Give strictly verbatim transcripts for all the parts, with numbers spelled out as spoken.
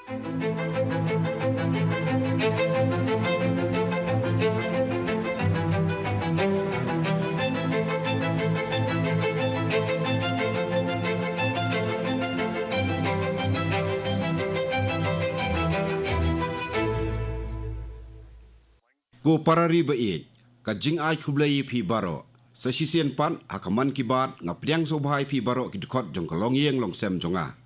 Ko para ri ba ïeit, ka jingai khublei ïa phi baroh. Sa shisien pat, ha ka Mann Ki Baat, nga pdiang sngewbha ïa phi baroh ki dkhot jong ka longïing longsem jong nga.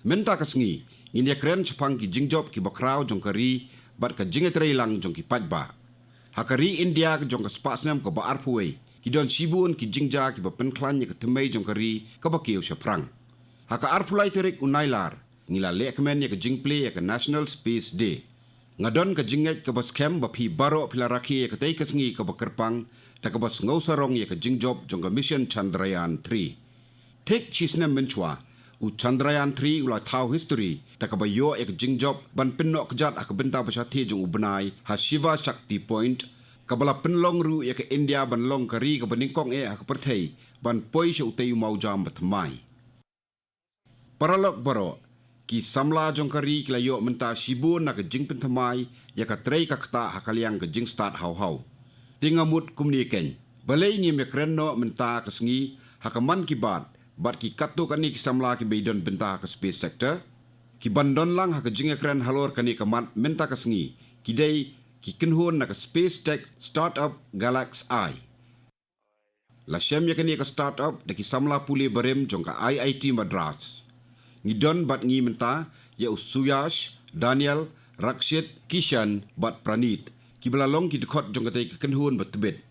Mynta ka sngi, ngin ïa kren shaphang ki jingjop ki bakhraw jong ka ri, bad ka jingïatreilang jong ki paidbah. Ha ka ri India ka jong ka spah snem kaba arphew wei, ki don shibun ki jingjia kiba pynkhlaiñ ïa ka thymmei jong ka ri, kaba kiew shaphrang. Ha ka arphew lai tarik u Nailar, ngi la lehkmen ïa ka jingplie ïa ka National Space Day. Nga don ka jingngeit kaba skhem ba phi baroh phi la rakhe ïa katei ka sngi kaba kyrpang, da kaba sngewsarong ïa ka jingjop jong ka Mission Chandrayaan three. Thik shi snem mynshuwa, u Chandrayaan three u la thaw history, da kaba ïoh ïa ka jingjop ban pynnoh kjat ha ka bynta ba shathie jong u bnai, ha Shiva Shakti Point, kaba la pynlong ruh ïa ka India ban long ka ri kaba nyngkong eh ha ka pyrthei, ban poi sha utei u mawjam bathymmai. Paralok baroh, ki samla jong ka ri ki la ïoh mynta shibun na ka jingpynthymmai ïa ka trei ka ktah ha ka liang ka jingstad hawhaw. Te nga mut kumne keiñ, balei ngim ïa kren noh mynta ka sngi ha ka Mann Ki Baat, bad ki katto katne ki samla kiba ïadon bynta ha ka space sector? Ki ban don lang ha ka jingïakren halor kane ka mat mynta ka sngi, ki dei ki kynhun na ka space tech startup Galaxy. La shem ïa kane ka startup da ki samla pule barim jong ka I I T Madras. Ngi don bad ngi mynta ïa u Suyash, Daniel, Rakshit, Kishan, bad Praneet, kiba la long ki dkhot jong katei ka kynhun ba tbit.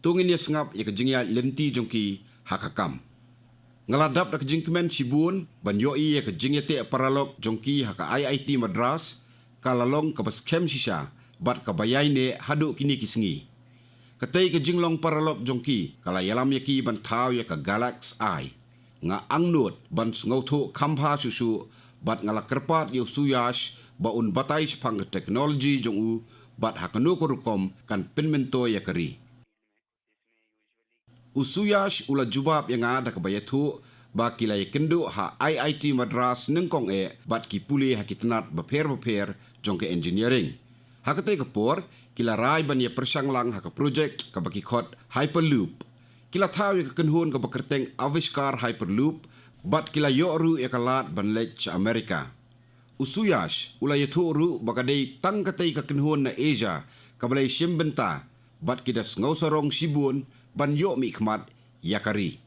To ngin ïa sngap ïa ka jingïaid lynti jong ki ha ka kam. Nga la dap da ka jingkmen shibun ban ïohi ïa ka jingïateh paralok jong ki ha ka I I T Madras, ka la long kaba skhem shisha bad kaba ïaineh haduh kine ki sngi. Katei ka jinglong paralok jong ki ka la ïalam ïa ki ban thaw ïa ka Galaxy. Nga angnud ban sngewthuh kham bha shuh shuh, bad nga la kyrpad ïa u Suyash ba un batai shaphang ka technology jong u, bad ha kano ka rukom kan pynmyntoi ïa ka ri. U Suyash u la jubab ïa nga da kaba ïathuh ba ki la ïakynduh ha I I T Madras nyngkong eh bad ki pule ha ki tnat bapher bapher jong ka engineering. Ha katei ka por, ki la rai ban ïa pyrshang lang ha ka project kaba ki khot Hyperloop. Ki la thaw ïa ka kynhun kaba kyrteng Avishkar Hyperloop, bad ki la ïoh ruh ïa ka lad ban leit sha America. U Suyash u la ïathuh ruh ba ka dei tang katei ka kynhun na Asia kaba la ïashim bynta, bad ki da sngewsarong shibun ban ïoh mihkhmat ïa ka ri.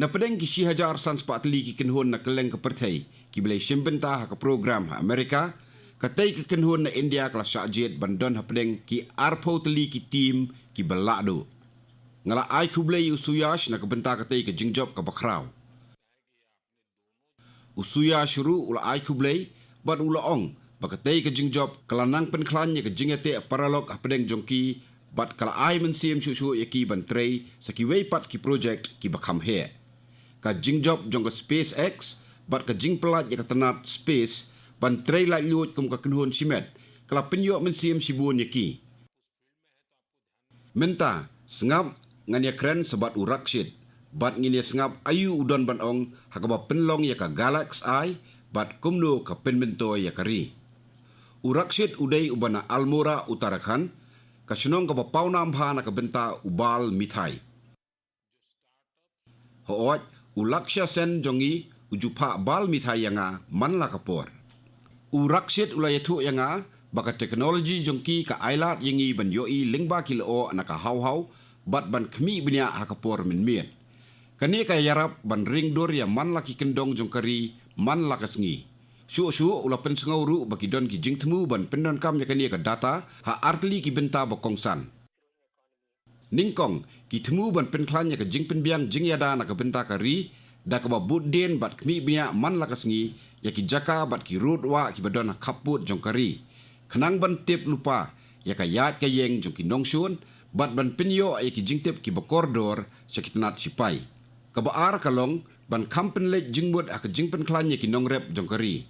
Na pdeng ki shi hajar san spah tylli ki kynhun na kylleng ka pyrthei kiba la ïashim bynta ha ka program ha America, katei ka kynhun na India ka la shah jied ban don hapdeng ki arphew tylli ki team kiba lah duh. Nga la ai khublei ïa u Suyash na ka bynta katei ka jingjop kaba khraw. U Suyash ruh u la ai khublei, bad u la ong ba katei ka jingjop ka la nang pynkhlaiñ ïa ka jingïateh paralok hapdeng jong ki, bad ka la ai mynsiem shuh shuh ïa ki ban trei sa kiwei pat ki project kiba kham heh. Ka jingjop jong ka SpaceX bad ka jingpyllait ïa ka tnat space ban trei laitluid kum ka kynhun shimet, ka la pynïoh mynsiem shibun ïa ki. Mynta, sngap, ngan ïakren sa bad u Rakshit, bad ngin ïa sngap aïu u don ban ong ha kaba pynlong ïa ka Galaxy, bad kumno ka pynmyntoi ïa ka ri. U Rakshit u dei uba na Almora, Uttarakhand, ka shnong kaba pawnam bha na ka bynta u bal mithai. Hooid, u Lakshya Sen jong ngi u ju phah bal mithai ïa nga man la ka por. U Rakshit u la ïathuh ïa nga ba ka technology jong ki ka ailad ïa ngi ban ïohi lyngba ki lyoh na ka hawhaw, bad ban khmih bniah ha ka por mynmiet. Kane ka ïarap ban ring dur ïa man la ki kyndong jong ka ri man la ka sngi. Shuh shuh u la pynsngew ruh ba ki don ki jingthmu ban pyndonkam ïa kane ka data ha artylli ki bynta ba kongsan. Nyngkong, ki thmu ban pynkhlaiñ ïa ka jingpynbiang jingïada na ka bynta ka ri, da kaba bud dien bad khmih bniah man la ka sngi ïa ki jaka bad ki rud wah kiba don ha khappud jong ka ri, khnang ban tip lypa ïa ka ïaid ka ïeng jong ki nongshun, bad ban pynïoh ïa ki jingtip kiba kordor sha ki tnat shipai. Kaba ar ka long ban kham pynleit jingmut ha ka jingpynkhlaiñ ïa ki nongrep jong ka ri.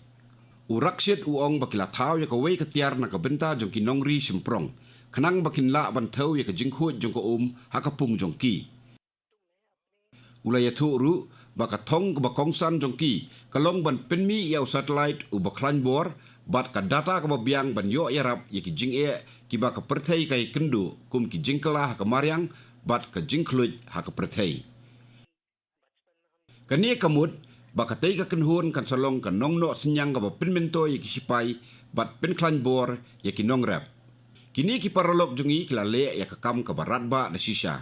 U Rakshit u ong ba ki la thaw ïa kawei ka tiar na ka bynta jong ki nongri shymprong, khnang ba kin lah ban thew ïa ka jingkhuid jong ka um ha ka pung jong ki. U la ïathuh ruh ba ka thong kaba kongsan jong ki ka long ban pynmih ïa u satellite uba khlaiñ bor bad ka data kaba biang ban ïoh ïarap ïa ki jingeh kiba ka pyrthei ka ïakynduh kum ki jingkylla ha ka mariang bad ka jingkhluit ha ka pyrthei. Kane ka mut ba katei ka kynhun kan sa long ka nongnoh synñiang kaba pynmyntoi ïa ki sipai bad pynkhlaiñ bor ïa ki nongrep. Kine ki paralok jong ngi ki la leh ïa ka kam kaba radbah da shisha.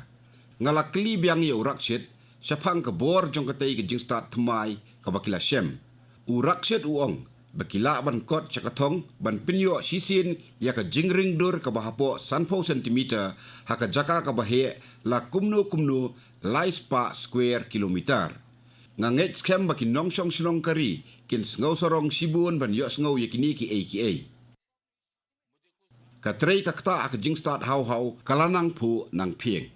Nga la kylli biang ïa u Rakshit shaphang ka bor jong katei ka jingstad thymmai kaba ki la shem. U Rakshit u ong ba ki lah ban kot sha ka thong ban pynïoh shisien ïa ka jingring dur kaba hapoh sanphew centimeter ha ka jaka kaba heh la kumno kumno lai spah square kilometer. Nga ngeit skhem ba ki nongshong shnong ka ri kin sngew sarong shibun ban ïohsngew ïa kine kiei kiei. Ka trei ka ktah ha ka jingstad haw haw ka la nang phuh nang phieng.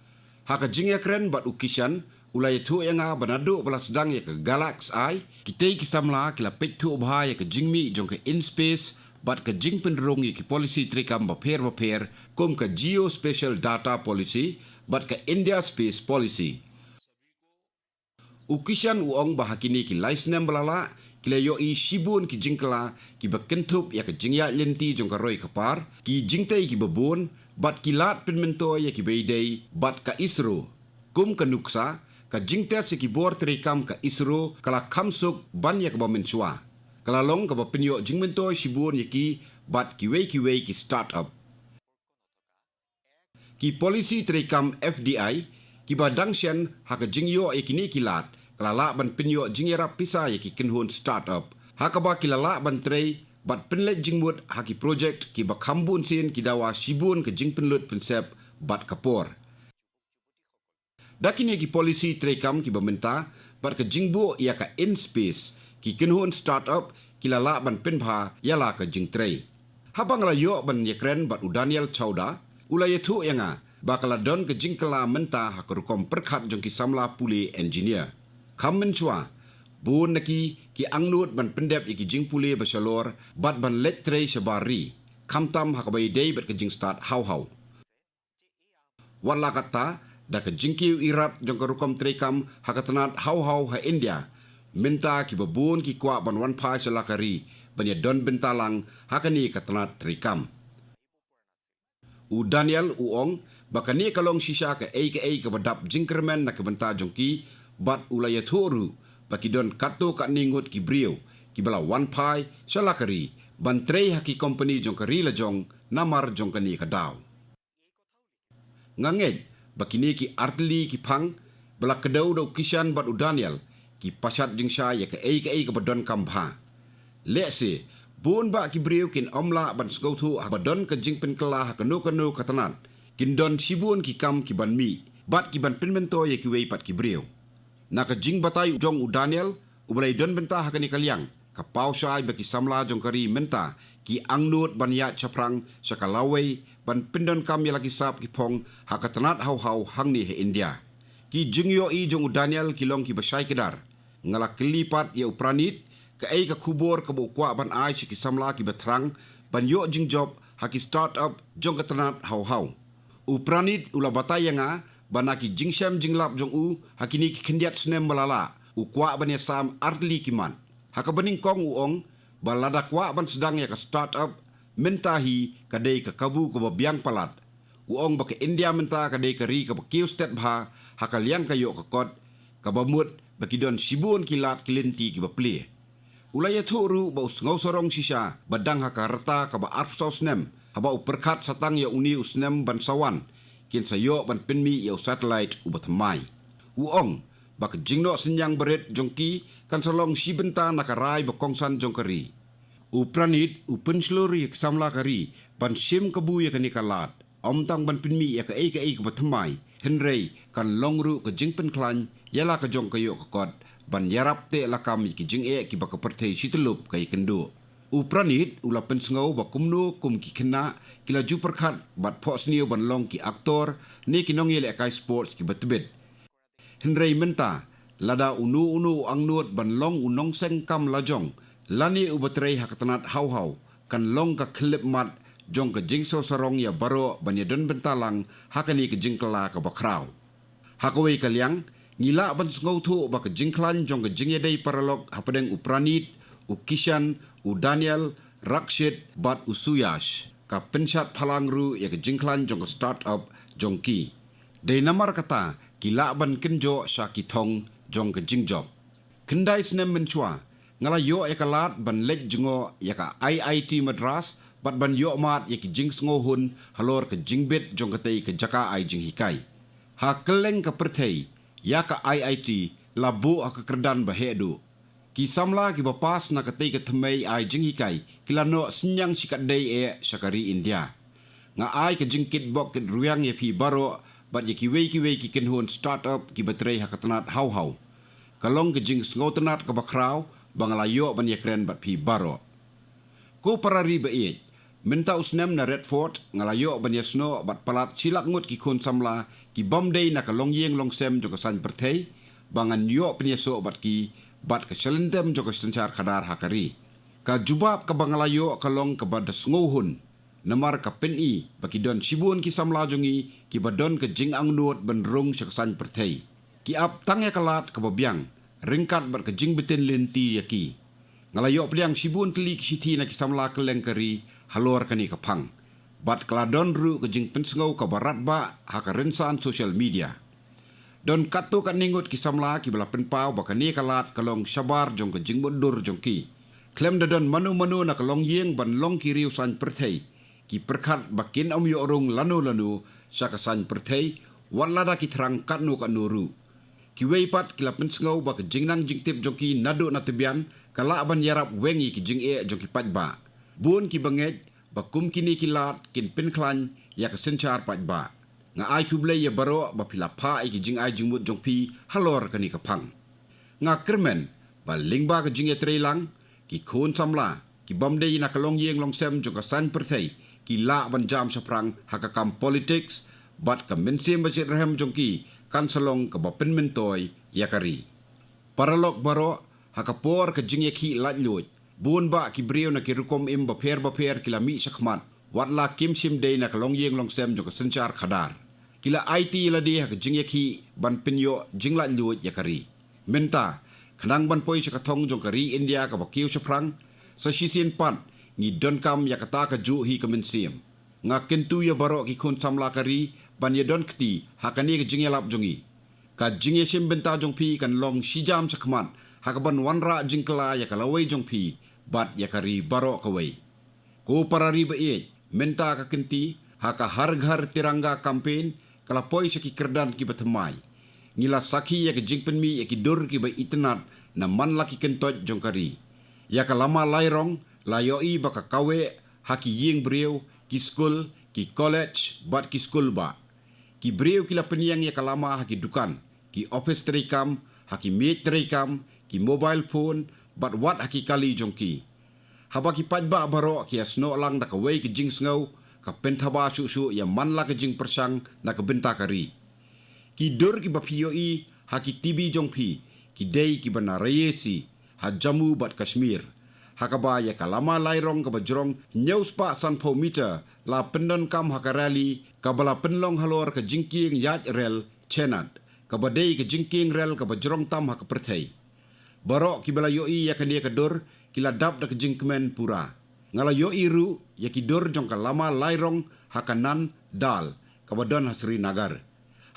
Ha ka jingïakren bad u Kishan, u la ïathuh ïa nga ba naduh ba la sdang ïa ka Galax Eye, kitei ki samla ki la peit thuh bha ïa ka jingmih jong ka in-space bad ka jingpynrung ïa ki policy treikam bapher bapher kum ka Geospatial Data Policy bad ka India Space Policy. U Kishan u ong ba ha kine ki lai snem ba la lah, ki la ïohi shibun ki jingkylla kiba kynthup ïa ka jingïaid lynti jong ka roi ka par, ki jingtei kiba bun bad ki lad pynmyntoi ïa kiba ïadei bad ka ISRO. Kum ka nuksa, ka jingtest ïa ki bor treikam ka ISRO ka la kham suk ban ïa kaba mynshuwa. Ka la long kaba pynïoh jingmyntoi shibun ïa ki bad kiwei kiwei ki start-up. Ki policy treikam FDI kiba dang shen ha ka jingïoh ïa kine ki lad ka la lah ban pynïoh jingïarap pisa ïa ki kynhun start-up, ha kaba ki la lah ban trei bad pynleit jingmut ha ki projek kiba kham bun sien ki dawa shibun ka jingpynlut pynsep bad ka por. Da kine ki policy treikam kiba mynta bad ka jingbuh ïa ka in-space, ki kynhun start-up ki la lah ban pynbha ïa la ka jingtrei. Haba nga la ïoh ban ïakren bad u Daniel Chowda, u la ïathuh ïa nga ba ka la don ka jingkylla mynta ha ka rukom pyrkhat jong ki samla pule engineer. Kham mynshuwa, bun na ki ki angnud ban pyndep ïa ki jingpule ba shalor bad ban leit trei shabar ri, khamtam ha kaba ïadei bad ka jingstad haw haw. Wat la katta, da ka jingkiew irat jong ka rukom treikam ha ka tnat haw haw ha India, mynta kiba bun ki kwah ban wan phai sha la ka ri ban ïadon bynta lang ha kane ka tnat treikam. U Daniel u ong ba kane ka long shisha kaei kaei kaba dap jingkyrmen na ka bynta jong ki, bad u la ïathuh ruh ba ki don katto katne ngut ki briew kiba la wan phai sha la ka ri ban trei ha ki kompani jong ka ri lajong namar jong kane ka daw. Nga ngeit ba kine ki artylli ki phang ba la kdew da u Kishan bad u Daniel ki pashat jingshai ïa kaei kaei kaba donkam bha. Lehse bun bah ki briew kin ym lah ban sngewthuh haba don ka jingpynkylla ha kano kano ka tnat, kin don shibun ki kam ki ban mih bad ki ban pynmyntoi ïa kiwei pat ki briew. Na ka jingbatai jong u Daniel uba la ïadon bynta ha kane ka liang, ka paw shai ba ki samla jong ka ri mynta ki angnud ban ïaid shaphrang sha ka lawei ban pyndonkam ïa la ki sap ki phong ha ka tnat haw haw hangne ha India. Ki jingïohi jong u Daniel ki long kiba shai kdar. Nga la kylli pat ïa u Pranit kaei ka khubor kaba u kwah ban ai sha ki samla kiba thrang ban ïoh jingjop ha ki start-up jong ka tnat haw haw. U Pranit u la batai ïa nga ba na ki jingshem jinglap jong u ha kine ki khyndiat snem ba la lah, u kwah ban ïasam artylli ki mat. Ha kaba nyngkong u ong ba lada kwah ban sdang ïa ka start-up, mynta hi ka dei ka kabu kaba biang palat. U ong ba ka India mynta ka dei ka ri kaba kiew stet bha ha ka liang ka ïoh ka kot, kaba mut ba ki don shibun ki lad ki lynti kiba plie. U la ïathuh ruh ba u sngew sarong shisha ba dang ha ka rta kaba arphew saw snem, haba u pyrkhat sa tang ïa une u snem ban sa wan, kin sa ïoh ban pynmih ïa u satellite uba thymmai. U ong ba ka jingnoh synñiang barit jong ki kan sa long shi bynta na ka rai ba kongsan jong ka ri. U Pranit u pynshlur ïa ki samla ka ri ban shim kabu ïa kane ka lad, ym tang ban pynmih ïa kaei kaei kaba thymmai, hynrei kan long ruh ka jingpynkhlaiñ ïa la ka jong ka ïoh ka kot ban ïarap teh lakam ïa ki jingeh kiba ka pyrthei shityllup ka ïakynduh. U Pranit u la pynsngew ba kumno kum ki khynnah ki la ju pyrkhat bad phohsniew ban long ki aktor ne ki nongïalehkai sports kiba tbit. Hynrei mynta, lada uno uno u angnud ban long u nongseng kam lajong lane uba trei ha ka tnat haw haw, kan long ka khyllipmat jong ka jingsngew sarong ïa baroh ban ïadon bynta lang ha kane ka jingkylla kaba khraw. Ha kawei ka liang, Ngi lah ban sngewthuh ba ka jingkhlaiñ jong ka jingïadei paralok hapdeng u Pranit, u Kishan, u Daniel, Rakshit bad u Suyash ka pynshad phalang ruh ïa ka jingkhlaiñ jong ka start-up jong ki. Dei namar kata ki lah ban kynjoh sha ki thong jong ka jingjop. Khyndai snem mynshuwa nga la ïoh ïa ka lad ban leit jngoh ïa ka I I T Madras bad ban ïoh mad ïa ki jingsngewhun halor ka jingbit jong katei ka jaka ai jinghikai. Ha kylleng ka pyrthei ïa ka I I T la buh ha ka kyrdan ba heh duh. Ki samla kiba pass na katei ka thymmei ai jinghikai ki la noh synñiang shikatdei eh sha ka ri India. Nga ai ka jingkitbok kitrwiang ïa phi baroh bad ïa kiwei kiwei ki kynhun start-up kiba trei ha ka tnat haw haw. Ka long ka jingsngewtynnad kaba khraw ba nga la ïoh ban ïakren bad phi baroh. Ko para ri ba ïeit, mynta u snem na Redford nga la ïoh ban ïasnoh bad palat shi lak ngut ki khun samla kibym dei na ka longïing longsem jong ka saiñ pyrthei ba ngan ïoh pynïasoh bad ki bad ka shalynter jong ka synshar khadar ha ka ri. Ka jubab kaba nga la ïoh ka long kaba da sngewhun. Namar ka pyni ba ki don shibun ki samla jong ngi kiba don ka jingangnud ban rung sha ka saiñ pyrthei. Ki ap tang ïa ka lad kaba biang ryngkat bad ka jingbtin lynti ïa ki. Nga la ïoh pdiang shibun tylli ki shithi na ki samla kylleng ka ri halor kane ka phang. Bad ka la don ruh ka jingpynsngew kaba radbah ha ka rynsan social media. Don katto katne ngut ki samla kiba la pynpaw ba kane ka lad ka long shabar jong ka jingmutdur jong ki. Khlem da don mano mano na ka longïing ban long ki riewsaiñ pyrthei, ki pyrkhat ba kin ym ïoh rung lano lano sha ka saiñ pyrthei, wat lada ki thrang katno katno ruh. Kiwei pat ki la pynsngew ba ka jingnang jingtip jong ki naduh na tbian ka lah ban ïarap weng ïa ki jingeh jong ki paidbah. Bun kiba ngeit ba kum kine ki lad kin pynkhlaiñ ïa ka synshar paidbah. Nga ai khublei ïa baroh ba phi la phah ïa ki jingai jingmut jong phi halor kane ka phang. Nga kyrmen ba lyngba ka jingïatreilang, ki khun samla kibym dei na ka longïing longsem jong ka saiñ pyrthei ki lah ban jam shaphrang ha ka kam politiks bad ka mynsiem ba shitrhem jong ki kan sa long kaba pynmyntoi ïa ka ri. Paralok baroh, ha ka por ka jingïakhih laitluid, bun bah ki briew na ki rukom im bapher bapher ki la mih shakhmat, wat la kim shym dei na ka longïing longsem jong ka synshar khadar. Ki la aiti ïa lade ha ka jingïakhih ban pynïoh jinglaitluid ïa ka ri. Mynta, khnang ban poi sha ka thong jong ka ri India kaba kiew shaphrang, sa shisien pat ngi donkam ïa kata kajuh hi ka mynsiem. Nga kyntu ïa baroh ki khun samla ka ri ban ïadon kti ha kane ka jingïalap jong ngi. Ka jingïashim bynta jong phi kan long shijam shakhmat ha kaban wanrah jingkylla ïa ka lawei jong phi bad ïa ka ri baroh kawei. Ko para ri ba ïeit, mynta ka kynti ha ka Har Ghar Tiranga campaign ka la poi sha ki kyrdan kiba thymmai. Ngi la sakhi ïa ka jingpynmih ïa ki dur kiba itynnad na man la ki kyntoit jong ka ri. Ïa ka lama lai rong la ïohi ba ka kaweh ha ki ïing briew, ki skul, ki college bad ki skul bah. Ki briew ki la pynïeng ïa ka lama ha ki dukan, ki ophis treikam, ha ki miej treikam, ki mobile phone bad wat ha ki kali jong ki. Haba ki paidbah baroh ki ïasnoh lang da kawei ka jingsngew, ka pynthaba shuh shuh ïa man la ka jingpyrshang na ka bynta ka ri. Ki dur kiba phi ïohi ha ki T V jong phi ki dei kiba na Rayasi ha Jammu bad Kashmir, ha kaba ïa ka lama lai rong kaba jrong hynñiew spah sanphew meter la pyndonkam ha ka rally kaba la pynlong halor ka jingkieng ïaid rel Chenab, kaba dei ka jingkieng rel kaba jrong tam ha ka pyrthei. Baroh kiba la ïohi ïa kane ka dur ki la dap da ka jingkmen pura. Nga la ïohi ruh ïa ki dur jong ka lama lai rong ha ka Nandal kaba don ha Srinagar.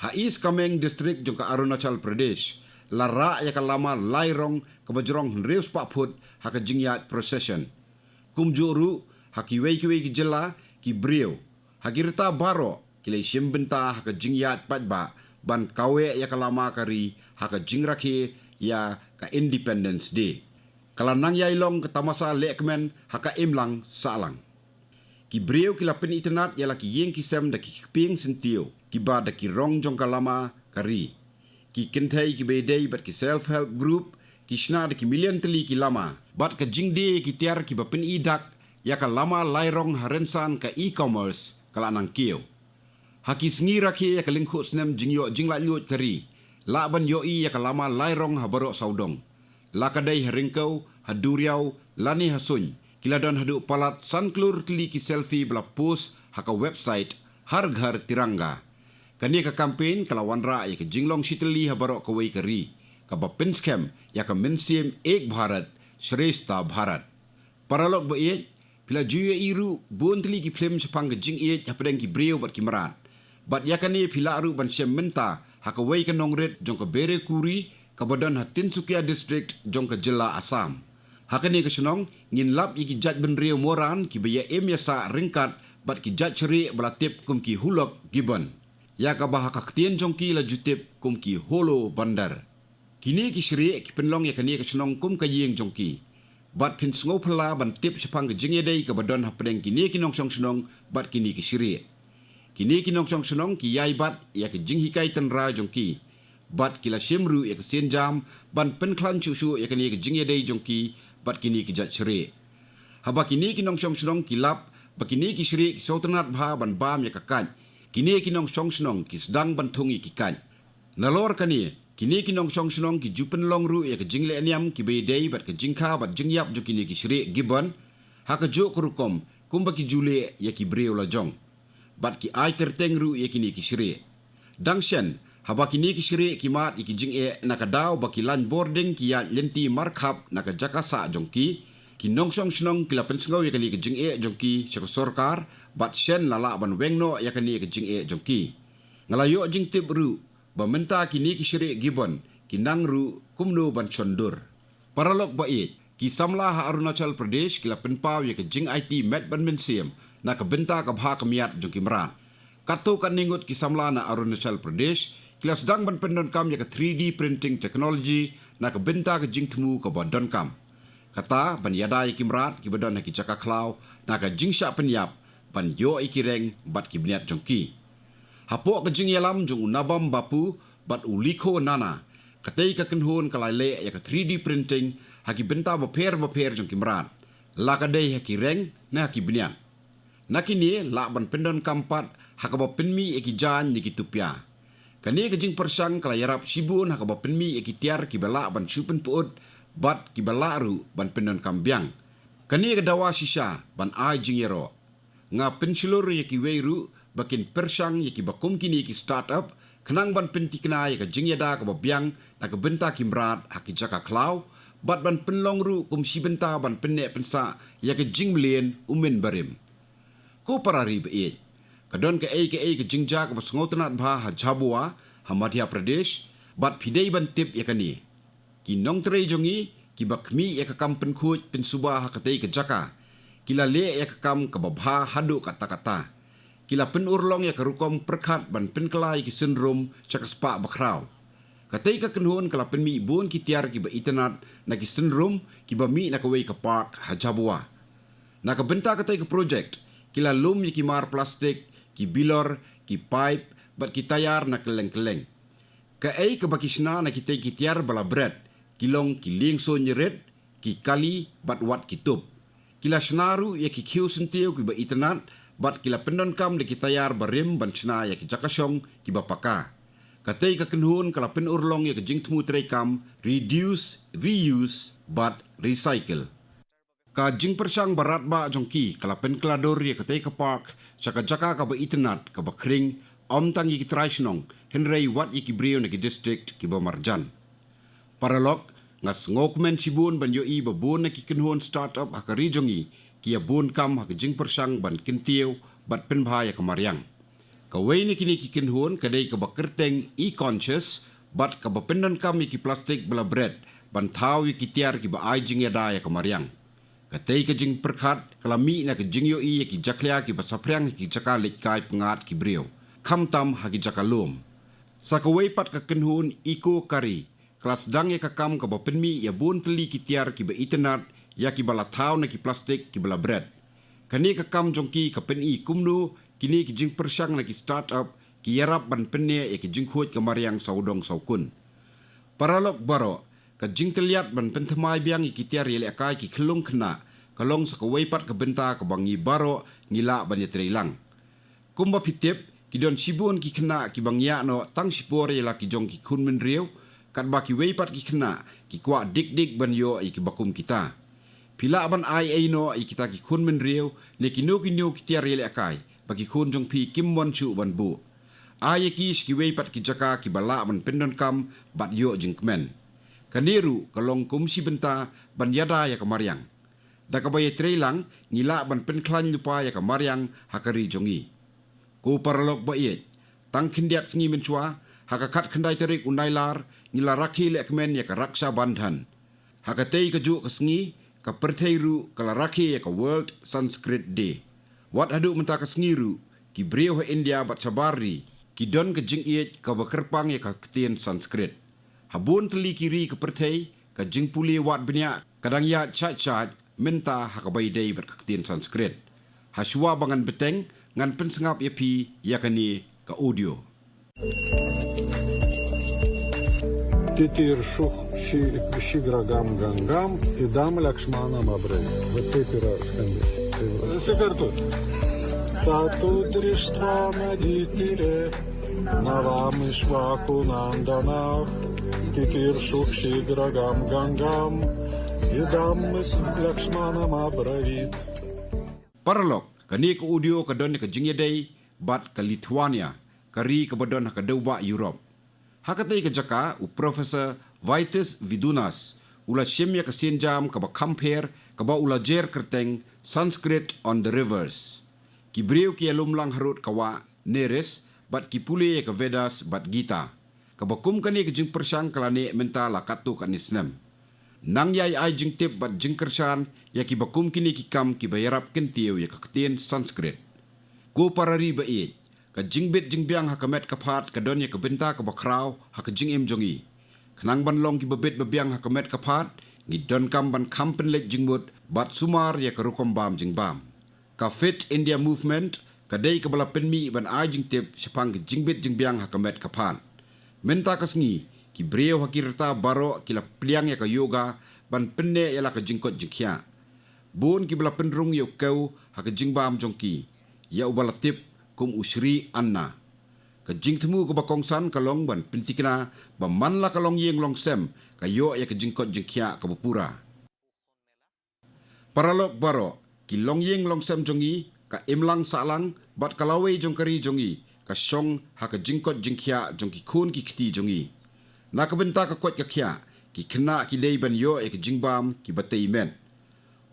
Ha East Kameng District jong ka Arunachal Pradesh la rah ïa ka lama lai rong kaba jrong hynriew spah phut ha ka jingïaid procession. Kumjuh ruh ha kiwei kiwei ki jylla, ki briew ha ki rta baroh ki la shim bynta ha ka jingïaid paidbah ban kaweh ïa ka lama ka ri ha ka jingrakhe ïa ka Independence Day. Ka la nang ïai long ka tamasa lehkmen ha ka imlang sahlang. Ki briew ki la pynitynnad ïa la ki ïing ki sem da ki kpieng syntiew kiba da ki rong jong ka lama ka ri. Ki kynthei kiba ïadei bad ki self help group ki shna da ki million tylli ki lama bad ka jingdie ïa ki tiar kiba pyni dak ïa ka lama lai rong ha rynsan ka e-commerce ka la nang kiew. Ha ki sngi rakhe ïa ka lyngkhuh snem jingïoh jinglaitluid ka ri, lah ban ïohi ïa ka lama lai rong ha baroh sawdong. La ka dei ha Ryngkew, ha Duriaw lane ha Suin, ki la don haduh palat san klur tylli ki selfie ba la post ha ka website Har Ghar Tiranga. Kane ka campaign ka la wanrah ïa ka jinglong shitylli ha baroh kawei ka ri, kaba pynskhem ïa ka mynsiem Ek Bharat, Shreshtha Bharat. Paralok ba ïeit, phi la ju ïohi ruh bun tylli ki phlim shaphang ka jingïeit hapdeng ki briew bad ki mrad. Bad ïa kane phi lah ruh ban shem mynta ha kawei ka nongrit jong ka Berekuri kaba don ha Tinsukia District jong ka jylla Assam. Ha kane ka shnong ngin lap ïa ki jait bynriew moran kiba ïa im ïa sah ryngkat bad ki jait shrieh ba la tip kum ki Hulok Gibbon. Ïa kaba ha ka ktien jong ki la ju tip kum ki Holo Bandar. Kine ki shrieh ki pynlong ïa kane ka shnong kum ka ïing jong ki. Bad phin sngewphylla ban tip shaphang ka jingïadei kaba don hapdeng kine ki nongshong shnong bad kine ki shrieh. Kine ki nongshong shnong ki ïai bat ïa ka jinghikai tynrai jong ki. Bad ki la shim ruh ïa ka sienjam ban pynkhlaiñ shuh shuh ïa kane ka jingïadei jong ki bad kine ki jait shrieh. Haba kine ki nongshong shnong ki lap ba kine ki shrieh ki sngewtynnat bha ban bam ïa ka kait, kine ki nongshong shnong ki sdang ban thung ïa ki kait. Nalor kane, kine ki nongshong shnong ki ju pynlong ruh ïa ka jingleh niam kiba ïadei bad ka jingkha bad jingïap jong kine ki shrieh Gibbon, ha kajuh ka rukom kumba ki ju leh ïa ki briew lajong. Bad ki ai kyrteng ruh ïa kine ki shrieh. Dang shen, haba kine ki shrieh ki mad ïa ki jingeh na ka daw ba ki lain bording ki ïaid lynti markhap na ka jaka sah jong ki, ki nongshong shnong ki la pynsngew ïa kane ka jingeh jong ki sha ka sorkar, bad shen la lah ban weng noh ïa kane ka jingeh jong ki. Nga la ïoh jingtip ruh ba mynta kine ki shrieh Gibbon ki nang ruh kumno ban shon dur. Paralok ba ïeit, ki samla ha Arunachal Pradesh ki la pynpaw ïa ka jingaiti met bad mynsiem na ka bynta ka bha ka miat jong ki mrad. Katto katne ngut ki samla na Arunachal Pradesh ki la sdang ban pyndonkam ïa ka three D printing technology na ka bynta ka jingthmu kaba donkam. Kata ban ïada ïa ki mrad kiba don ha ki jaka khlaw na ka jingshah pynïap ban ïoh ïa ki reng bad ki bniat jong ki. Hapoh ka jingïalam jong u Nabam Bapu bad u Likho Nana, katei ka kynhun ka la leh ïa ka three D printing ha ki bynta bapher bapher jong ki mrad, la ka dei ha ki reng ne ha ki bniat. Na kine lah ban pyndonkam pat ha kaba pynmih ïa ki jaiñ ne ki tupia. Kane ka jingpyrshang ka la ïarap shibun ha kaba pynmih ïa ki tiar kiba lah ban shu pynpyut bad kiba lah ruh ban pyndonkam biang. Kane ka dawa shisha ban ai jingïaroh. Nga pynshlur ïa kiwei ruh ba kin pyrshang ïa kiba kum kine ki start-up khnang ban pynthikna ïa ka jingïada kaba biang na ka bynta ki mrad ha ki jaka khlaw, bad ban pynlong ruh kum shi bynta ban pynneh pynsah ïa ka jingmlien u mynbarim. Ko para ri ba ïeit, ka don kaei kaei ka jingjia kaba sngewtynnat bha ha Jhabua, ha Madhya Pradesh, bad phi dei ban tip ïa kane. Ki nongtrei jong ngi kiba khmih ïa ka kam pynkhuid pynsuba ha katei ka jaka, ki la leh ïa ka kam kaba bha haduh katta katta. Ki la pynurlong ïa ka rukom pyrkhat ban pynkylla ïa ki synrum sha ka spah bakhraw. Katei ka kynhun ka la pynmih bun ki tiar kiba itynnat na ki synrum kiba mih na kawei ka park ha Jhabua. Na ka bynta katei ka projek, ki la lum ïa ki mar plastik, ki bilor, ki paip bad ki tayar na kylleng kylleng. Kaei kaba ki shna na kitei ki tiar ba la bret ki long ki liengsuiñ rit, ki kali bad wat ki tup. Ki la shna ruh ïa ki khiew syntiew kiba itynnat bad ki la pyndonkam da ki tayar barim ban shna ïa ki jaka shong kiba paka. Katei ka kynhun ka la pynurlong ïa ka jingthmu treikam reduce, reuse bad recycle. Ka jingpyrshang ba radbah jong ki ka la pynkylla dur ïa katei ka park sha ka jaka kaba itynnat kaba khring, ym tang ïa ki trai shnong hynrei wat ïa ki briew na ki district kiba marjan. Paralok, nga sngewkmen shibun ban ïohi ba bun na ki kynhun start-up ha ka ri jong ngi ki ïa bun kam ha ka jingpyrshang ban kyntiew bad pynbha ïa ka mariang. Kawei na kine ki kynhun ka dei kaba kyrteng E-Conscious bad kaba pyndonkam ïa ki plastik ba la bret ban thaw ïa ki tiar kiba ai jingïada ïa ka mariang. Katei ka jingpyrkhat ka la mih na ka jingïohi ïa ki jakhlia kiba saphriang ha ki jaka leit kai pyngngad ki briew, khamtam ha ki jaka lum. Sa kawei pat ka kynhun Eco Kari ka la sdang ïa ka kam kaba pynmih ïa bun tylli ki tiar kiba itynnat ïa kiba la thaw na ki plastik kiba la bret. Kane ka kam jong ki ka pyni kumno kine ki jingpyrshang na ki start-up ki ïarap ban pynneh ïa ki jingkhuid ka mariang sawdong sawkun. Paralok baroh, ka jingtylliat ban pynthymmai biang ïa ki tiar ïalehkai ki khyllung khynnah ka long sa kawei pat ka bynta kaba ngi baroh ngi lah ban ïatreilang. Kumba phi tip, ki don shibun ki khynnah kiba ngiah noh tang shipor ïa la ki jong ki khun bynriew, katba kiwei pat ki khynnah ki kwah dik dik ban ïoh ïa kiba kum kita. Phi lah ban ai ei noh ïa kita ki khun bynriew ne kino kino ki tiar ïalehkai ba ki khun jong phi kim mon shuh ban buh. Ai ïa ki sha kiwei pat ki jaka kiba lah ban pyndonkam bad ïoh jingkmen. Kane ruh ka long kum shi bynta ban ïada ïa ka mariang. Da kaba ïatreilang ngi lah ban pynkhlaiñ lypa ïa ka mariang ha ka ri jong ngi. Ko paralok ba ïeit, tang khyndiat sngi mynshuwa, ha ka khatkhyndai tarik u Nailar, ngi la rakhe lehkmen ïa ka Raksha Bandhan. Ha katei kajuh ka sngi, ka pyrthei ruh ka la rakhe ïa ka World Sanskrit Day. Wat haduh mynta ka sngi ruh, ki briew ha India bad shabar ri ki don ka jingïeit kaba kyrpang ïa ka ktien Sanskrit. Ha bun tylli ki ri ka pyrthei, ka jingpule wad bniah ka dang ïaid shait shait mynta ha kaba ïadei bad ka ktien Sanskrit. Hashuwa ba ngan bteng, ngan pynsngap ïa phi ïa kane ka audio. Titirshukshi gragam gangam idam Lakshmanam abrai. Ватетира скандиш. Сату дриштва надитире навамишва кунанданав. Титиршукши грагам гангам идам Лакшманам абравит. Paralok, kane ka audio ka don ka jingïadei bad ka Lithuania, ka ri kaba don ha ka dewbah Europe. Ha katei ka jaka, u Professor Vaitis Vidunas u la shim ïa ka sienjam kaba kham pher, kaba u la jer kyrteng Sanskrit on the Rivers. Ki briew ki ïalum lang harud ka wah Neris bad ki pule ïa ka Vedas bad Gita. Kaba kum kane ka jingpyrshang ka la neh mynta la katto katne snem. Nang ïai ai jingtip bad jingkyrshan ïa kiba kum kine ki kam kiba ïarap kyntiew ïa ka ktien Sanskrit. Ko para ri ba ïeit, ka jingbit jingbiang ha ka met ka phad ka don ïa ka bynta kaba khraw ha ka jingim jong ngi. Khnang ban long kiba bit ba biang ha ka met ka phad, ngi donkam ban kham pynleit jingmut bad sumar ïa ka rukom bam jingbam. Ka Fit India Movement ka dei kaba la pynmih ban ai jingtip shaphang ka jingbit jingbiang ha ka met ka phad. Mynta ka sngi, ki briew ha ki rta baroh ki la pdiang ïa ka yoga ban pynneh ïa la ka jingkoit jingkhiah. Bun kiba la pynrung ïa u kew ha ka jingbam jong ki, ïa uba la tip kum u Shri Anna. Ka jingthmu kaba kongsan ka long ban pynthikna ba man la ka longïing longsem ka ïoh ïa ka jingkoit jingkhiah kaba pura. Paralok baroh, ki longïing longsem jong ngi, ka imlang sahlang bad ka lawei jong ka ri jong ngi ka shong ha ka jingkoit jingkhiah jong ki khun ki kti jong ngi. Na ka bynta ka koit ka khiah, ki khynnah ki dei ban ïoh ïa ka jingbam kiba tei met.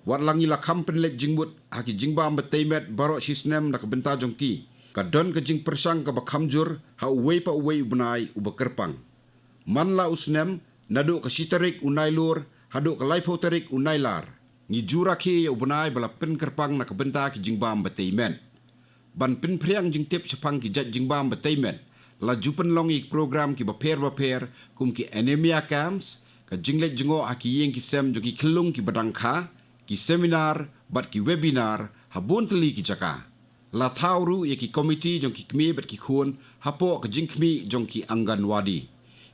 Wat la ngi la kham pynleit jingmut ha ki jingbam ba tei met baroh shi snem na ka bynta jong ki, ka don ka jingpyrshang kaba kham jur ha uwei pa uwei u bnai uba kyrpang. Man la u snem, naduh ka shi tarik u Nailur haduh ka laiphew tarik u Nailar, ngi ju rakhe ïa u bnai ba la pynkyrpang na ka bynta ki jingbam ba tei met. Ban pynphriang jingtip shaphang ki jait jingbam ba tei met, la ju pynlong ïa ki program kiba pher ba pher kum ki anemia camps, ka jingleit jngoh ha ki ïing ki sem jong ki khyllung kiba dang kha, ki seminar bad ki webinar ha bun tylli ki jaka. La thaw ruh ïa ki komiti jong ki kmie bad ki khun hapoh ka jingkhmih jong ki Anganwadi.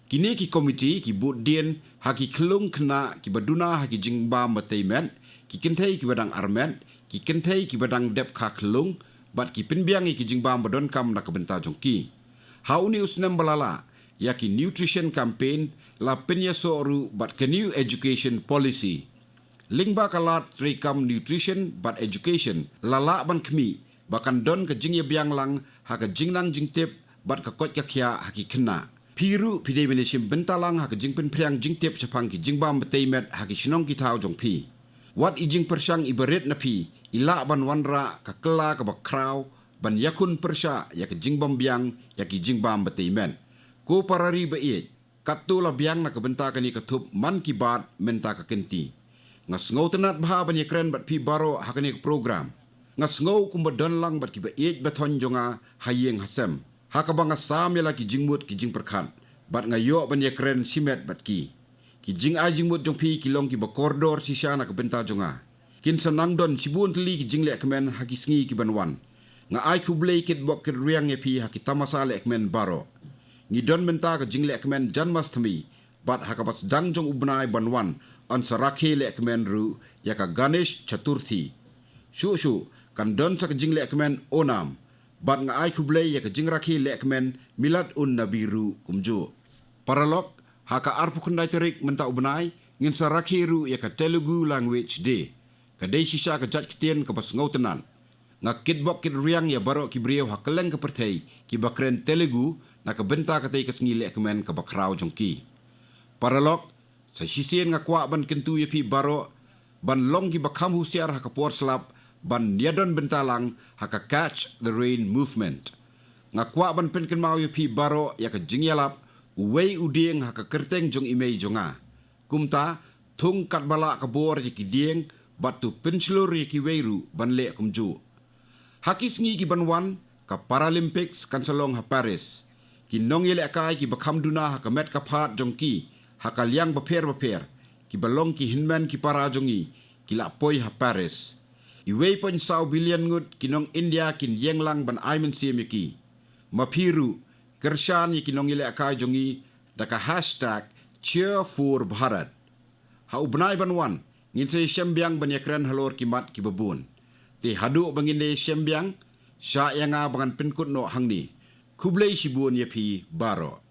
Kine ki komiti ki bud dien ha ki khyllung khynnah kiba duna ha ki jingbam ba tei met, ki kynthei kiba dang armet, ki kynthei kiba dang dep kha khyllung, bad ki pynbiang ïa ki jingbam ba donkam na ka bynta jong ki. Ha une u snem ba la lah, ïa ki nutrition campaign la pynïasoh ruh bad ka New Education Policy. Lyngba ka lad treikam nutrition bad education, la lah ban khmih ba kan don ka jingïabiang lang ha ka jingnang jingtip bad ka koit ka khiah ha ki khynnah. Phi ruh phi dei ban ïashim bynta lang ha ka jingpynphriang jingtip shaphang ki jingbam ba tei met ha ki shnong ki thaw jong phi. Wat i jingpyrshang iba rit na phi i lah ban wanrah ka kylla kaba khraw ban ïakhun pyrshah ïa ka jingbym biang ïa ki jingbam ba tei met. Ko para ri ba ïeit, katto la biang na ka bynta kane ka thup Mann Ki Baat mynta ka kynti. Nga sngewtynnat bha ban ïakren bad phi baroh ha kane ka program. Nga sngew kumba don lang bad kiba ïeit ba thoiñ jong nga ha ïing ha sem, ha kaba nga sam ïa la ki jingmut ki jingpyrkhat, bad nga ïoh ban ïakren shimet bad ki. Ki jingai jingmut jong phi ki long kiba kordor shisha na ka bynta jong nga. Kin sa nang don shibun tylli ki jinglehkmen ha ki sngi ki ban wan. Nga ai khublei kitbok kitrwiang ïa phi ha ki tamasa lehkmen baroh. Ngi don mynta ka jinglehkmen Janmashtami, bad ha kaba sdang jong u bnai ban wan, yn sa rakhe lehkmen ruh ïa ka Ganesh Chaturthi. Shuh shuh kan don sa ka jinglehkmen Onam, bad nga ai khublei ïa ka jingrakhe lehkmen Milad un Nabi ruh kumjuh. Paralok, ha ka arphew khyndai tarik mynta u bnai, ngin sa rakhe ruh ïa ka Telugu Language Day. Ka dei shisha ka jait ktien kaba sngewtynnat. Nga kitbok kitriang ïa baroh ki briew ha kylleng ka pyrthei kiba kren Telugu na ka bynta katei ka sngi lehkmen kaba khraw jong ki. Paralok, sa shisien nga kwah ban kyntu ïa phi baroh ban long kiba kham husiar ha ka por slap ban ïadon bynta lang ha ka Catch the Rain movement. Nga kwah ban pynkynmaw ïa phi baroh ïa ka jingïalap uwei u dieng ha ka kyrteng jong i mei jong nga. Kumta, thung katba lah ka bor ïa ki dieng bad to pynshlur ïa kiwei ruh ban leh kumjuh. Ha ki sngi kiban wan, ka Paralympics kan sa long ha Paris. Ki nongïalehkai kiba kham duna ha ka met ka phad jong ki ha ka liang bapher bapher, kiba long ki hynmen ki para jong ngi, ki la poi ha Paris. Iwei point saw billion ngut ki nong India kin ïeng lang ban ai mynsiem ïa ki. Ma phi ruh, kyrshan ïa ki nongïalehkai jong ngi da ka hashtag Cheer for Bharat. Ha u bnai ban wan, ngin sa ïashem biang ban ïakren halor ki mat kiba bun. Te haduh ba ngin da ïashem biang, shah ïa nga ba ngan pynkut noh hangne. Khublei shibun ïa phi baroh.